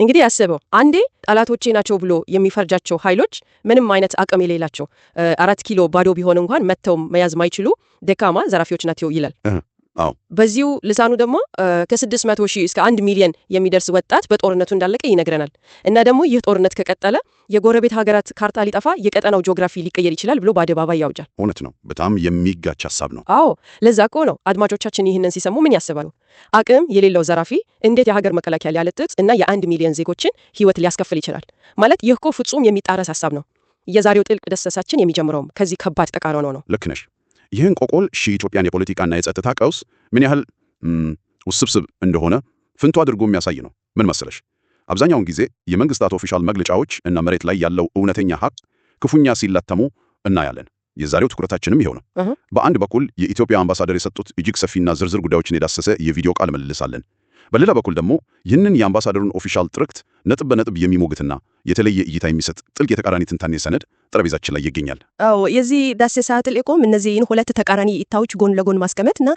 እንግዲህ አስበው፣ አንዴ ጠላቶቼ ናቸው ብሎ የሚፈርጃቸው ኃይሎች ምንም አይነት አቅም የሌላቸው፣ 4 ኪሎ ባዶ ቢሆን እንኳን መጥተው መያዝ ማይችሉ ደካማ ዘራፊዎች ናቸው ይላል። በዚሁ ልሳኑ ደግሞ ከ600 ሺህ እስከ 1 ሚሊዮን የሚደርስ ወጣት በጦርነቱ እንዳለቀ ይነግረናል። እና ደግሞ ይህ ጦርነት ከቀጠለ የጎረቤት ሀገራት ካርታ ሊጠፋ፣ የቀጠናው ጂኦግራፊ ሊቀየር ይችላል ብሎ በአደባባይ ያውጃል። እውነት ነው። በጣም የሚጋጭ ሀሳብ ነው። አዎ፣ ለዛ እኮ ነው አድማጮቻችን ይህንን ሲሰሙ ምን ያስባሉ? አቅም የሌለው ዘራፊ እንዴት የሀገር መከላከያ ሊያለጥጥ እና የ1 ሚሊዮን ዜጎችን ሕይወት ሊያስከፍል ይችላል? ማለት ይህ እኮ ፍጹም የሚጣረስ ሀሳብ ነው። የዛሬው ጥልቅ ዳሰሳችን የሚጀምረውም ከዚህ ከባድ ተቃርኖ ነው። ልክ ነሽ። ይህን እንቆቅልሽ የኢትዮጵያን የፖለቲካና የጸጥታ ቀውስ ምን ያህል ውስብስብ እንደሆነ ፍንትው አድርጎ የሚያሳይ ነው። ምን መሰለሽ፣ አብዛኛውን ጊዜ የመንግስታት official መግለጫዎች እና መሬት ላይ ያለው እውነተኛ ሀቅ ክፉኛ ሲላተሙ እናያለን። የዛሬው ትኩረታችንም ይኸው ነው። በአንድ በኩል የኢትዮጵያ አምባሳደር የሰጡት እጅግ ሰፊና ዝርዝር ጉዳዮችን የዳሰሰ የቪዲዮ ቃለ ምልልስ አለን። በሌላ በኩል ደግሞ ይህንን የአምባሳደሩን official ትርክት ነጥብ በነጥብ የሚሞግትና የተለየ እይታ የሚሰጥ ጥልቅ የተቃራኒ ትንታኔ ሰነድ ጠረጴዛችን ላይ ይገኛል። አዎ፣ የዚህ ዳሰሳ ተልዕኮም እነዚህን ሁለት ተቃራኒ እይታዎች ጎን ለጎን ማስቀመጥ እና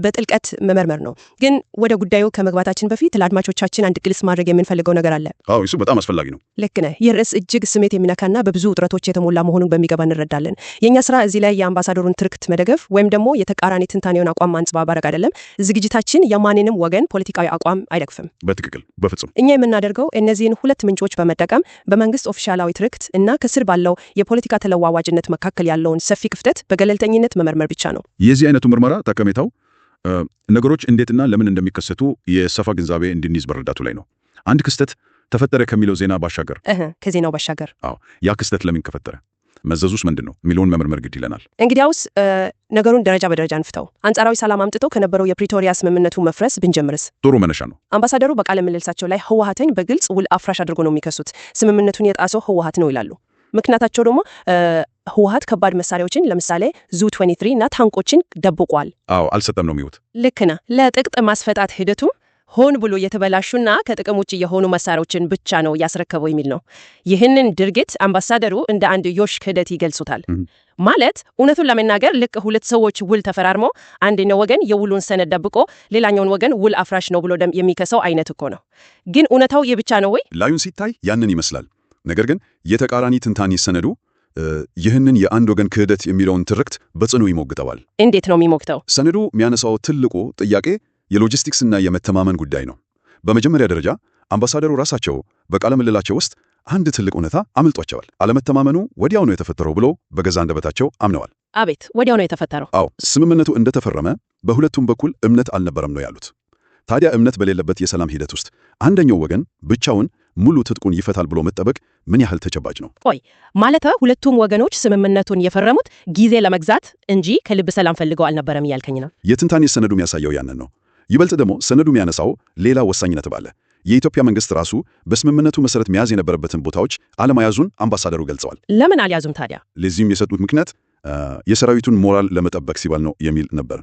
በጥልቀት መመርመር ነው። ግን ወደ ጉዳዩ ከመግባታችን በፊት ለአድማጮቻችን አንድ ግልጽ ማድረግ የምንፈልገው ነገር አለ። አዎ፣ እሱ በጣም አስፈላጊ ነው። ልክ ነህ። ይህ ርዕስ እጅግ ስሜት የሚነካና በብዙ ውጥረቶች የተሞላ መሆኑን በሚገባ እንረዳለን። የእኛ ስራ እዚህ ላይ የአምባሳደሩን ትርክት መደገፍ ወይም ደግሞ የተቃራኒ ትንታኔውን አቋም ማንጸባረቅ አይደለም። ዝግጅታችን የማንንም ወገን ፖለቲካዊ አቋም አይደግፍም። በትክክል፣ በፍጹም። እኛ የምናደርገው እነዚህን ሁለት ምንጮች በመጠቀም በመንግስት ኦፊሻላዊ ትርክት እና ከስር ባለው የፖለቲካ ተለዋዋጭነት መካከል ያለውን ሰፊ ክፍተት በገለልተኝነት መመርመር ብቻ ነው። የዚህ አይነቱ ምርመራ ጠቀሜታው ነገሮች እንዴትና ለምን እንደሚከሰቱ የሰፋ ግንዛቤ እንድንይዝ በመርዳቱ ላይ ነው። አንድ ክስተት ተፈጠረ ከሚለው ዜና ባሻገር ከዜናው ባሻገር አዎ፣ ያ ክስተት ለምን ተፈጠረ፣ መዘዙስ ምንድን ነው የሚለውን መመርመር ግድ ይለናል። እንግዲያውስ ነገሩን ደረጃ በደረጃ እንፍታው። አንጻራዊ ሰላም አምጥቶ ከነበረው የፕሪቶሪያ ስምምነቱ መፍረስ ብንጀምርስ? ጥሩ መነሻ ነው። አምባሳደሩ በቃለ ምልልሳቸው ላይ ህወሀትን በግልጽ ውል አፍራሽ አድርጎ ነው የሚከሱት። ስምምነቱን የጣሰው ህወሀት ነው ይላሉ። ምክንያታቸው ደግሞ ህወሀት ከባድ መሳሪያዎችን ለምሳሌ ዙ 23 እና ታንኮችን ደብቋል። አዎ፣ አልሰጠም ነው የሚሉት። ልክ ነህ። ለትጥቅ ማስፈታት ሂደቱ ሆን ብሎ የተበላሹና ከጥቅም ውጭ የሆኑ መሳሪያዎችን ብቻ ነው ያስረከበው የሚል ነው። ይህንን ድርጊት አምባሳደሩ እንደ አንድ ዮሽ ክህደት ይገልጹታል። ማለት እውነቱን ለመናገር ልክ ሁለት ሰዎች ውል ተፈራርመው አንደኛው ወገን የውሉን ሰነድ ደብቆ ሌላኛውን ወገን ውል አፍራሽ ነው ብሎ የሚከሰው አይነት እኮ ነው። ግን እውነታው ይህ ብቻ ነው ወይ? ላዩን ሲታይ ያንን ይመስላል። ነገር ግን የተቃራኒ ትንታኔ ሰነዱ ይህንን የአንድ ወገን ክህደት የሚለውን ትርክት በጽኑ ይሞግተዋል። እንዴት ነው የሚሞግተው? ሰነዱ የሚያነሳው ትልቁ ጥያቄ የሎጂስቲክስና የመተማመን ጉዳይ ነው። በመጀመሪያ ደረጃ አምባሳደሩ ራሳቸው በቃለ ምልልሳቸው ውስጥ አንድ ትልቅ እውነታ አምልጧቸዋል። አለመተማመኑ ወዲያው ነው የተፈጠረው ብለው በገዛ አንደበታቸው አምነዋል። አቤት፣ ወዲያው ነው የተፈጠረው? አዎ፣ ስምምነቱ እንደተፈረመ በሁለቱም በኩል እምነት አልነበረም ነው ያሉት። ታዲያ እምነት በሌለበት የሰላም ሂደት ውስጥ አንደኛው ወገን ብቻውን ሙሉ ትጥቁን ይፈታል ብሎ መጠበቅ ምን ያህል ተጨባጭ ነው? ቆይ፣ ማለት ሁለቱም ወገኖች ስምምነቱን የፈረሙት ጊዜ ለመግዛት እንጂ ከልብ ሰላም ፈልገው አልነበረም እያልከኝ ነው? የትንታኔ ሰነዱ የሚያሳየው ያንን ነው። ይበልጥ ደግሞ ሰነዱ የሚያነሳው ሌላ ወሳኝ ነጥብ አለ። የኢትዮጵያ መንግስት ራሱ በስምምነቱ መሰረት መያዝ የነበረበትን ቦታዎች አለመያዙን አምባሳደሩ ገልጸዋል። ለምን አልያዙም ታዲያ? ለዚህም የሰጡት ምክንያት የሰራዊቱን ሞራል ለመጠበቅ ሲባል ነው የሚል ነበር።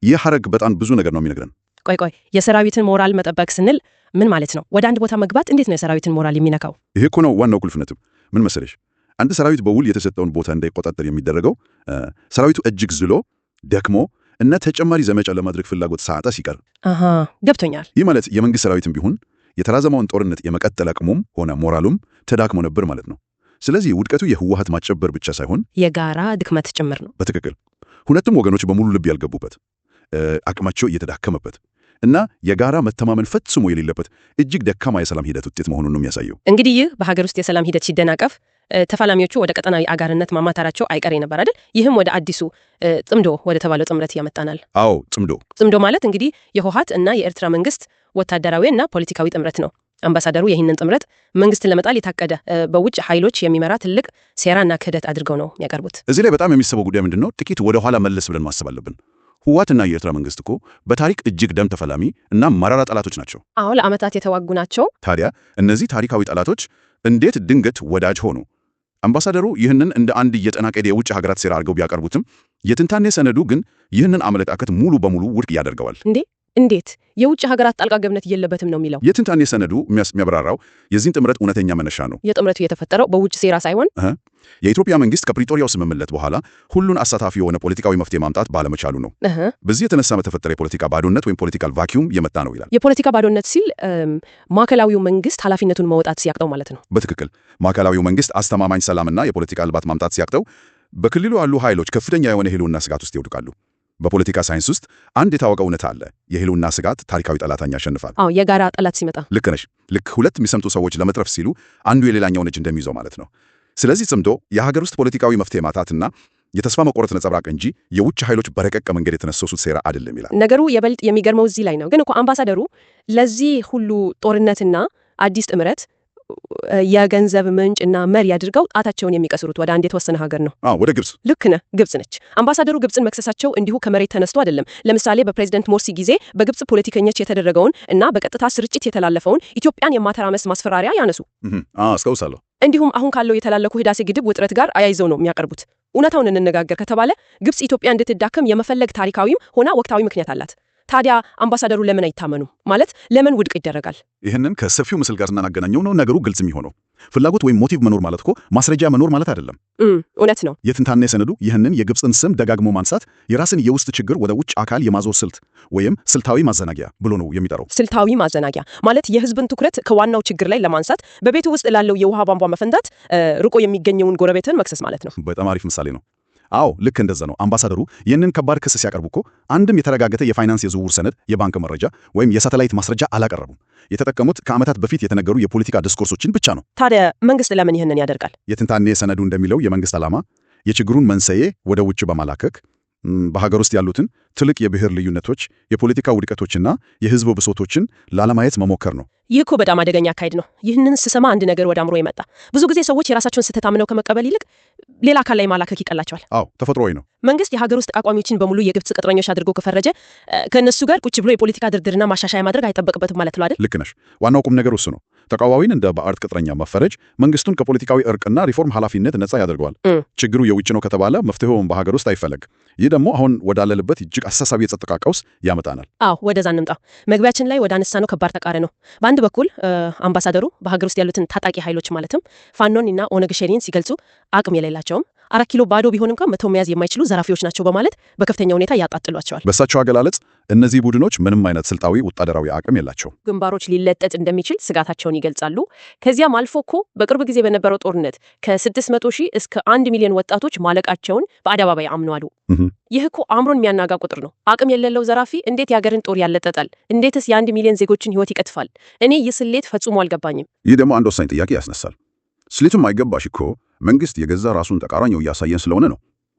ይህ ሐረግ በጣም ብዙ ነገር ነው የሚነግረን። ቆይ ቆይ፣ የሰራዊትን ሞራል መጠበቅ ስንል ምን ማለት ነው? ወደ አንድ ቦታ መግባት እንዴት ነው የሰራዊትን ሞራል የሚነካው? ይሄ እኮ ነው ዋናው ቁልፍ ነጥብ። ምን መሰለሽ፣ አንድ ሰራዊት በውል የተሰጠውን ቦታ እንዳይቆጣጠር የሚደረገው ሰራዊቱ እጅግ ዝሎ፣ ደክሞ እና ተጨማሪ ዘመቻ ለማድረግ ፍላጎት ሳያጣ ሲቀር። አሃ፣ ገብቶኛል። ይህ ማለት የመንግስት ሰራዊትም ቢሆን የተራዘመውን ጦርነት የመቀጠል አቅሙም ሆነ ሞራሉም ተዳክሞ ነበር ማለት ነው። ስለዚህ ውድቀቱ የህወሀት ማጭበርበር ብቻ ሳይሆን የጋራ ድክመት ጭምር ነው። በትክክል፣ ሁለቱም ወገኖች በሙሉ ልብ ያልገቡበት፣ አቅማቸው እየተዳከመበት እና የጋራ መተማመን ፈጽሞ የሌለበት እጅግ ደካማ የሰላም ሂደት ውጤት መሆኑን ነው የሚያሳየው። እንግዲህ ይህ በሀገር ውስጥ የሰላም ሂደት ሲደናቀፍ ተፋላሚዎቹ ወደ ቀጠናዊ አጋርነት ማማተራቸው አይቀሬ ነበር አይደል? ይህም ወደ አዲሱ ጽምዶ ወደ ተባለው ጥምረት ያመጣናል። አዎ፣ ጽምዶ። ጽምዶ ማለት እንግዲህ የህወሀት እና የኤርትራ መንግስት ወታደራዊ እና ፖለቲካዊ ጥምረት ነው። አምባሳደሩ ይህንን ጥምረት መንግስትን ለመጣል የታቀደ፣ በውጭ ኃይሎች የሚመራ ትልቅ ሴራና ክህደት አድርገው ነው የሚያቀርቡት። እዚህ ላይ በጣም የሚስበው ጉዳይ ምንድን ነው? ጥቂት ወደ ኋላ መለስ ብለን ማሰብ አለብን። ህወሓትና የኤርትራ መንግስት እኮ በታሪክ እጅግ ደም ተፋላሚ እና መራራ ጠላቶች ናቸው። አዎ፣ ለዓመታት የተዋጉ ናቸው። ታዲያ እነዚህ ታሪካዊ ጠላቶች እንዴት ድንገት ወዳጅ ሆኑ? አምባሳደሩ ይህንን እንደ አንድ የተቀናጀ የውጭ ሀገራት ሴራ አድርገው ቢያቀርቡትም የትንታኔ ሰነዱ ግን ይህንን አመለካከት ሙሉ በሙሉ ውድቅ ያደርገዋል። እንዴ፣ እንዴት? የውጭ ሀገራት ጣልቃ ገብነት የለበትም ነው የሚለው። የትንታኔ ሰነዱ የሚያብራራው የዚህን ጥምረት እውነተኛ መነሻ ነው። የጥምረቱ የተፈጠረው በውጭ ሴራ ሳይሆን የኢትዮጵያ መንግስት ከፕሪቶሪያው ስምምነት በኋላ ሁሉን አሳታፊ የሆነ ፖለቲካዊ መፍትሄ ማምጣት ባለመቻሉ ነው። በዚህ የተነሳ በተፈጠረ የፖለቲካ ባዶነት ወይም political vacuum የመጣ ነው ይላል። የፖለቲካ ባዶነት ሲል ማዕከላዊው መንግስት ኃላፊነቱን መወጣት ሲያቅተው ማለት ነው። በትክክል። ማዕከላዊው መንግስት አስተማማኝ ሰላምና የፖለቲካ እልባት ማምጣት ሲያቅተው በክልሉ ያሉ ኃይሎች ከፍተኛ የሆነ የህልውና ስጋት ውስጥ ይወድቃሉ። በፖለቲካ ሳይንስ ውስጥ አንድ የታወቀ እውነታ አለ። የህልውና ስጋት ታሪካዊ ጠላትን ያሸንፋል። አዎ፣ የጋራ ጠላት ሲመጣ። ልክ ነሽ። ልክ ሁለት የሚሰምጡ ሰዎች ለመትረፍ ሲሉ አንዱ የሌላኛውን እጅ እንደሚይዘው ማለት ነው። ስለዚህ ጽምዶ የሀገር ውስጥ ፖለቲካዊ መፍትሄ ማጣትና የተስፋ መቆረጥ ነጸብራቅ እንጂ የውጭ ኃይሎች በረቀቀ መንገድ የተነሰሱት ሴራ አይደለም ይላል። ነገሩ የበልጥ የሚገርመው እዚህ ላይ ነው። ግን እኮ አምባሳደሩ ለዚህ ሁሉ ጦርነትና አዲስ ጥምረት የገንዘብ ምንጭ እና መሪ አድርገው ጣታቸውን የሚቀስሩት ወደ አንድ የተወሰነ ሀገር ነው። አዎ፣ ወደ ግብጽ። ልክ ነህ፣ ግብጽ ነች። አምባሳደሩ ግብጽን መክሰሳቸው እንዲሁ ከመሬት ተነስቶ አይደለም። ለምሳሌ በፕሬዝደንት ሞርሲ ጊዜ በግብጽ ፖለቲከኞች የተደረገውን እና በቀጥታ ስርጭት የተላለፈውን ኢትዮጵያን የማተራመስ ማስፈራሪያ ያነሱ። አስታውሳለሁ። እንዲሁም አሁን ካለው የታላቁ ህዳሴ ግድብ ውጥረት ጋር አያይዘው ነው የሚያቀርቡት። እውነታውን እንነጋገር ከተባለ ግብጽ ኢትዮጵያ እንድትዳከም የመፈለግ ታሪካዊም ሆነ ወቅታዊ ምክንያት አላት። ታዲያ አምባሳደሩ ለምን አይታመኑም? ማለት ለምን ውድቅ ይደረጋል? ይህንን ከሰፊው ምስል ጋር ስናገናኘው ነው ነገሩ ግልጽ የሚሆነው። ፍላጎት ወይም motive መኖር ማለት እኮ ማስረጃ መኖር ማለት አይደለም። እውነት ነው። የትንታኔ ሰነዱ ይህንን የግብፅን ስም ደጋግሞ ማንሳት የራስን የውስጥ ችግር ወደ ውጭ አካል የማዞር ስልት ወይም ስልታዊ ማዘናጊያ ብሎ ነው የሚጠራው። ስልታዊ ማዘናጊያ ማለት የህዝብን ትኩረት ከዋናው ችግር ላይ ለማንሳት በቤቱ ውስጥ ላለው የውሃ ቧንቧ መፈንዳት ርቆ የሚገኘውን ጎረቤትን መክሰስ ማለት ነው። በጣም አሪፍ ምሳሌ ነው። አዎ፣ ልክ እንደዛ ነው። አምባሳደሩ ይህንን ከባድ ክስ ሲያቀርቡ እኮ አንድም የተረጋገጠ የፋይናንስ የዝውውር ሰነድ፣ የባንክ መረጃ ወይም የሳተላይት ማስረጃ አላቀረቡም። የተጠቀሙት ከዓመታት በፊት የተነገሩ የፖለቲካ discourse ኦችን ብቻ ነው። ታዲያ መንግስት ለምን ይህንን ያደርጋል? የትንታኔ ሰነዱ እንደሚለው የመንግስት ዓላማ የችግሩን መንስኤ ወደ ውጭ በማላከክ በሀገር ውስጥ ያሉትን ትልቅ የብሔር ልዩነቶች፣ የፖለቲካ ውድቀቶችና የህዝብ ብሶቶችን ላለማየት መሞከር ነው። ይህ እኮ በጣም አደገኛ አካሄድ ነው። ይህንን ስሰማ አንድ ነገር ወደ አእምሮዬ መጣ። ብዙ ጊዜ ሰዎች የራሳቸውን ስህተት አምነው ከመቀበል ይልቅ ሌላ አካል ላይ ማላከክ ይቀላቸዋል። አዎ፣ ተፈጥሯዊ ነው። መንግስት የሀገር ውስጥ ተቃዋሚዎችን በሙሉ የግብጽ ቅጥረኞች አድርጎ ከፈረጀ ከእነሱ ጋር ቁጭ ብሎ የፖለቲካ ድርድርና ማሻሻያ ማድረግ አይጠበቅበትም ማለት ነው አይደል? ልክ ነሽ። ዋናው ቁም ነገር እሱ ነው። ተቃዋሚን እንደ ባዕድ ቅጥረኛ መፈረጅ መንግስቱን ከፖለቲካዊ እርቅና ሪፎርም ኃላፊነት ነፃ ያደርገዋል። ችግሩ የውጭ ነው ከተባለ መፍትሄውን በሀገር ውስጥ አይፈለግ። ይህ ደግሞ አሁን ወዳለንበት እጅግ አሳሳቢ የጸጥታ ቀውስ ያመጣናል። አዎ፣ ወደዛ እንምጣ። መግቢያችን ላይ ወደ አነሳነው ከባድ ተቃርኖ ነው። በአንድ በኩል አምባሳደሩ በሀገር ውስጥ ያሉትን ታጣቂ ኃይሎች ማለትም ፋኖን እና ኦነግ ሸኔን ሲገልጹ አቅም የሌላቸውም፣ 4 ኪሎ ባዶ ቢሆን እንኳን መተው መያዝ የማይችሉ ዘራፊዎች ናቸው በማለት በከፍተኛ ሁኔታ ያጣጥሏቸዋል። በእሳቸው አገላለጽ እነዚህ ቡድኖች ምንም አይነት ስልታዊ ወታደራዊ አቅም የላቸውም። ግንባሮች ሊለጠጥ እንደሚችል ስጋታቸውን ይገልጻሉ። ከዚያም አልፎ እኮ በቅርብ ጊዜ በነበረው ጦርነት ከ600 ሺህ እስከ 1 ሚሊዮን ወጣቶች ማለቃቸውን በአደባባይ አምነዋል። ይህ እኮ አእምሮን የሚያናጋ ቁጥር ነው። አቅም የሌለው ዘራፊ እንዴት የሀገርን ጦር ያለጠጣል? እንዴትስ የ1 ሚሊዮን ዜጎችን ሕይወት ይቀጥፋል? እኔ ይህ ስሌት ፈጽሞ አልገባኝም። ይህ ደግሞ አንድ ወሳኝ ጥያቄ ያስነሳል። ስሌቱም አይገባሽ እኮ መንግስት የገዛ ራሱን ተቃራኒው እያሳየን ስለሆነ ነው።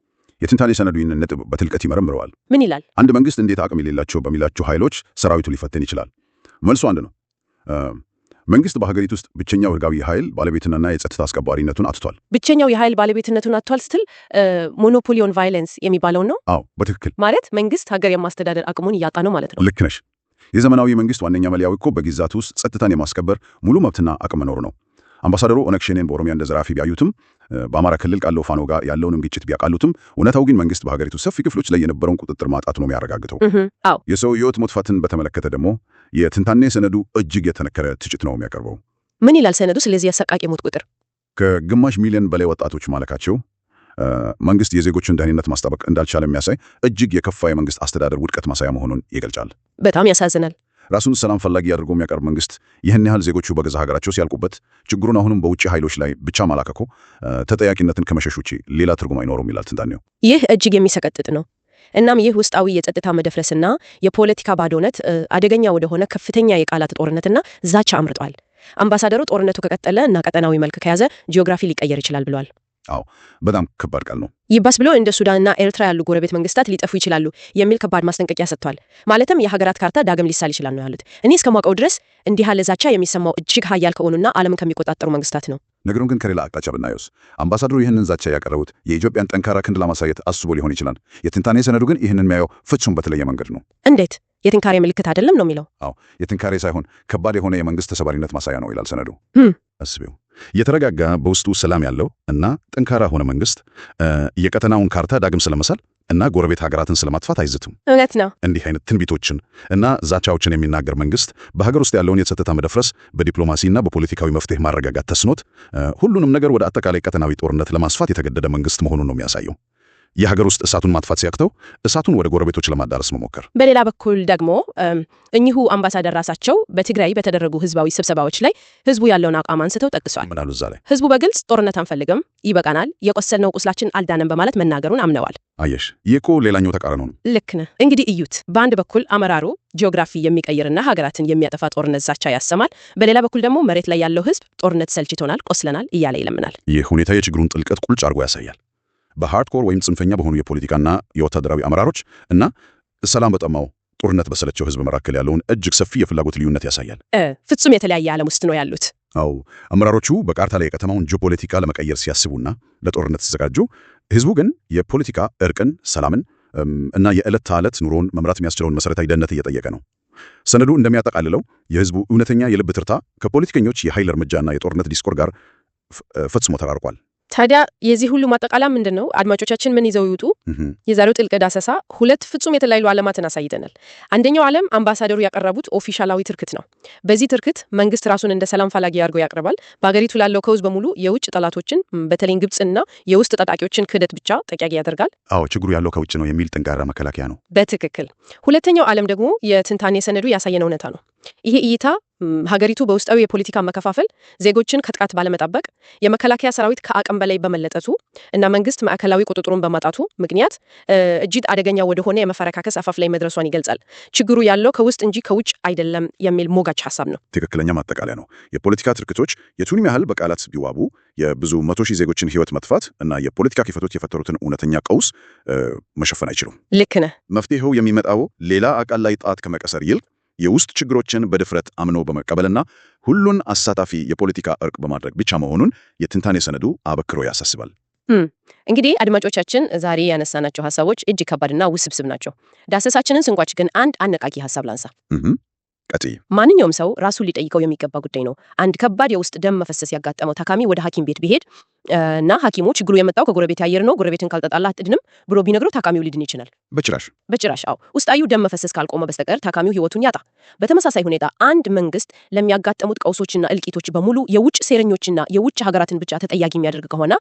የትንታኔ ሰነዱ ይህንን ነጥብ በጥልቀት ይመረምረዋል። ምን ይላል? አንድ መንግስት እንዴት አቅም የሌላቸው በሚላቸው ኃይሎች ሰራዊቱ ሊፈትን ይችላል? መልሱ አንድ ነው። መንግስት በሀገሪቱ ውስጥ ብቸኛው ህጋዊ ኃይል ባለቤትነትና የጸጥታ አስከባሪነቱን አጥቷል። ብቸኛው የኃይል ባለቤትነቱን አጥቷል ስትል monopoly on violence የሚባለውን ነው? አዎ፣ በትክክል። ማለት መንግስት ሀገር የማስተዳደር አቅሙን እያጣ ነው ማለት ነው። ልክ ነሽ። የዘመናዊ መንግስት ዋነኛ መለያው እኮ በግዛቱ ውስጥ ጸጥታን የማስከበር ሙሉ መብትና አቅም መኖሩ ነው። አምባሳደሩ ኦነግ ሸኔን በኦሮሚያ እንደ ዘራፊ ቢያዩትም፣ በአማራ ክልል ካለው ፋኖ ጋር ያለውንም ግጭት ቢያቃሉትም፣ እውነታው ግን መንግስት በሀገሪቱ ሰፊ ክፍሎች ላይ የነበረውን ቁጥጥር ማጣቱ ነው የሚያረጋግጠው። አዎ። የሰው ህይወት መጥፋትን በተመለከተ ደግሞ የትንታኔ ሰነዱ እጅግ የጠነከረ ትችት ነው የሚያቀርበው። ምን ይላል ሰነዱ ስለዚህ አሰቃቂ ሞት ቁጥር? ከ0.5 ሚሊዮን በላይ ወጣቶች ማለቃቸው መንግስት የዜጎችን ደህንነት ማስጠበቅ እንዳልቻለ የሚያሳይ እጅግ የከፋ የመንግስት አስተዳደር ውድቀት ማሳያ መሆኑን ይገልጻል። በጣም ያሳዝናል። ራሱን ሰላም ፈላጊ አድርጎ የሚያቀርብ መንግስት ይህን ያህል ዜጎቹ በገዛ ሀገራቸው ሲያልቁበት ችግሩን አሁንም በውጭ ኃይሎች ላይ ብቻ ማላከኩ ተጠያቂነትን ከመሸሽ ውጪ ሌላ ትርጉም አይኖረውም ይላል ትንታኔው። ይህ እጅግ የሚሰቀጥጥ ነው። እናም ይህ ውስጣዊ የጸጥታ መደፍረስና የፖለቲካ ባዶነት አደገኛ ወደሆነ ከፍተኛ የቃላት ጦርነትና ዛቻ አምርቷል። አምባሳደሩ ጦርነቱ ከቀጠለ እና ቀጠናዊ መልክ ከያዘ ጂኦግራፊ ሊቀየር ይችላል ብለዋል። አዎ፣ በጣም ከባድ ቃል ነው። ይባስ ብሎ እንደ ሱዳንና ኤርትራ ያሉ ጎረቤት መንግስታት ሊጠፉ ይችላሉ የሚል ከባድ ማስጠንቀቂያ ሰጥቷል። ማለትም የሀገራት ካርታ ዳግም ሊሳል ይችላል ነው ያሉት። እኔ እስከማውቀው ድረስ እንዲህ ያለ ዛቻ የሚሰማው እጅግ ሀያል ከሆኑና ዓለምን ከሚቆጣጠሩ መንግስታት ነው። ነገሩን ግን ከሌላ አቅጣጫ ብናየውስ? አምባሳደሩ ይህንን ዛቻ ያቀረቡት የኢትዮጵያን ጠንካራ ክንድ ለማሳየት አስቦ ሊሆን ይችላል። የትንታኔ ሰነዱ ግን ይህንን የሚያየው ፍጹም በተለየ መንገድ ነው። እንዴት? የጥንካሬ ምልክት አይደለም ነው የሚለው? አዎ፣ የጥንካሬ ሳይሆን ከባድ የሆነ የመንግስት ተሰባሪነት ማሳያ ነው ይላል ሰነዱ። አስቢው፣ የተረጋጋ፣ በውስጡ ሰላም ያለው እና ጠንካራ ሆነ መንግስት የቀጠናውን ካርታ ዳግም ስለመሳል እና ጎረቤት ሀገራትን ስለማጥፋት አይዝትም። እውነት ነው። እንዲህ አይነት ትንቢቶችን እና ዛቻዎችን የሚናገር መንግስት በሀገር ውስጥ ያለውን የጸጥታ መደፍረስ በዲፕሎማሲና በፖለቲካዊ መፍትሄ ማረጋጋት ተስኖት ሁሉንም ነገር ወደ አጠቃላይ ቀጠናዊ ጦርነት ለማስፋት የተገደደ መንግስት መሆኑን ነው የሚያሳየው። የሀገር ውስጥ እሳቱን ማጥፋት ሲያቅተው እሳቱን ወደ ጎረቤቶች ለማዳረስ መሞከር። በሌላ በኩል ደግሞ እኚሁ አምባሳደር ራሳቸው በትግራይ በተደረጉ ህዝባዊ ስብሰባዎች ላይ ህዝቡ ያለውን አቋም አንስተው ጠቅሷል። ምን አሉ እዛ ላይ? ህዝቡ በግልጽ ጦርነት አንፈልግም፣ ይበቃናል፣ የቆሰልነው ቁስላችን አልዳነም በማለት መናገሩን አምነዋል። አየሽ፣ ይህ እኮ ሌላኛው ተቃርኖ ነው። ልክ ነህ። እንግዲህ እዩት። በአንድ በኩል አመራሩ ጂኦግራፊ የሚቀይርና ሀገራትን የሚያጠፋ ጦርነት ዛቻ ያሰማል። በሌላ በኩል ደግሞ መሬት ላይ ያለው ህዝብ ጦርነት ሰልችቶናል፣ ቆስለናል እያለ ይለምናል። ይህ ሁኔታ የችግሩን ጥልቀት ቁልጭ አድርጎ ያሳያል። በ hardcore ወይም ጽንፈኛ በሆኑ የፖለቲካና የወታደራዊ አመራሮች እና ሰላም በጠማው ጦርነት በሰለቸው ህዝብ መካከል ያለውን እጅግ ሰፊ የፍላጎት ልዩነት ያሳያል። ፍጹም የተለያየ ዓለም ውስጥ ነው ያሉት። አዎ፣ አመራሮቹ በካርታ ላይ የከተማውን ጂኦፖለቲካ ለመቀየር ሲያስቡና ለጦርነት ሲዘጋጁ፣ ህዝቡ ግን የፖለቲካ እርቅን፣ ሰላምን እና የዕለት ተዕለት ኑሮን መምራት የሚያስችለውን መሰረታዊ ደህንነት እየጠየቀ ነው። ሰነዱ እንደሚያጠቃልለው የህዝቡ እውነተኛ የልብ ትርታ ከፖለቲከኞች የኃይል እርምጃና የጦርነት ዲስኩር ጋር ፈጽሞ ተራርቋል። ታዲያ የዚህ ሁሉ ማጠቃለያ ምንድን ነው? አድማጮቻችን ምን ይዘው ይውጡ? የዛሬው ጥልቅ ዳሰሳ ሁለት ፍጹም የተለያዩ ዓለማትን አሳይተናል። አንደኛው ዓለም አምባሳደሩ ያቀረቡት ኦፊሻላዊ ትርክት ነው። በዚህ ትርክት መንግስት ራሱን እንደ ሰላም ፈላጊ አድርጎ ያቀርባል። በሀገሪቱ ላለው ቀውስ በሙሉ የውጭ ጠላቶችን በተለይም ግብፅና የውስጥ ታጣቂዎችን ክህደት ብቻ ተጠያቂ ያደርጋል። አዎ፣ ችግሩ ያለው ከውጭ ነው የሚል ጠንካራ መከላከያ ነው። በትክክል። ሁለተኛው ዓለም ደግሞ የትንታኔ ሰነዱ ያሳየን እውነታ ነው። ይሄ እይታ ሀገሪቱ በውስጣዊ የፖለቲካ መከፋፈል፣ ዜጎችን ከጥቃት ባለመጠበቅ፣ የመከላከያ ሰራዊት ከአቅም በላይ በመለጠጡ እና መንግስት ማዕከላዊ ቁጥጥሩን በማጣቱ ምክንያት እጅግ አደገኛ ወደሆነ የመፈረካከስ አፋፍ ላይ መድረሷን ይገልጻል። ችግሩ ያለው ከውስጥ እንጂ ከውጭ አይደለም የሚል ሞጋች ሀሳብ ነው። ትክክለኛ ማጠቃለያ ነው። የፖለቲካ ትርክቶች የቱንም ያህል በቃላት ቢዋቡ የብዙ መቶ ሺህ ዜጎችን ህይወት መጥፋት እና የፖለቲካ ክፍተቶች የፈጠሩትን እውነተኛ ቀውስ መሸፈን አይችሉም። ልክ ነህ። መፍትሄው የሚመጣው ሌላ አካል ላይ ጣት ከመቀሰር ይልቅ የውስጥ ችግሮችን በድፍረት አምኖ በመቀበልና ሁሉን አሳታፊ የፖለቲካ እርቅ በማድረግ ብቻ መሆኑን የትንታኔ ሰነዱ አበክሮ ያሳስባል። እንግዲህ አድማጮቻችን ዛሬ ያነሳናቸው ሀሳቦች እጅግ ከባድና ውስብስብ ናቸው። ዳሰሳችንን ስንቋጭ ግን አንድ አነቃቂ ሀሳብ ላንሳ። ቀጥይ። ማንኛውም ሰው ራሱን ሊጠይቀው የሚገባ ጉዳይ ነው። አንድ ከባድ የውስጥ ደም መፈሰስ ያጋጠመው ታካሚ ወደ ሐኪም ቤት ቢሄድ እና ሐኪሙ ችግሩ የመጣው ከጎረቤት አየር ነው፣ ጎረቤትን ካልተጣላ አትድንም ብሎ ቢነግረው ታካሚው ሊድን ይችላል? በጭራሽ። በጭራሽ። አዎ፣ ውስጣዊው ደም መፈሰስ ካልቆመ በስተቀር ታካሚው ህይወቱን ያጣ። በተመሳሳይ ሁኔታ አንድ መንግስት ለሚያጋጠሙት ቀውሶችና እልቂቶች በሙሉ የውጭ ሴረኞችና የውጭ ሀገራትን ብቻ ተጠያቂ የሚያደርግ ከሆነ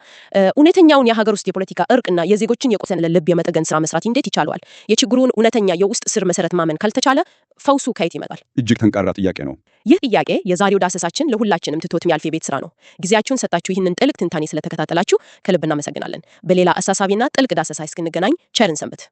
እውነተኛውን የሀገር ውስጥ የፖለቲካ እርቅና የዜጎችን የቆሰለ ልብ የመጠገን ስራ መስራት እንዴት ይቻለዋል? የችግሩን እውነተኛ የውስጥ ስር መሰረት ማመን ካልተቻለ ፈውሱ ከየት ይመጣል? እጅግ ጠንካራ ጥያቄ ነው። ይህ ጥያቄ የዛሬው ዳሰሳችን ለሁላችንም ትቶት የሚያልፍ የቤት ስራ ነው። ጊዜያችሁን ሰጣችሁ ይህንን ጥልቅ ትንታኔ ስለተከታተላችሁ ከልብ እናመሰግናለን። በሌላ አሳሳቢና ጥልቅ ዳሰሳ እስክንገናኝ ቸር እንሰንብት።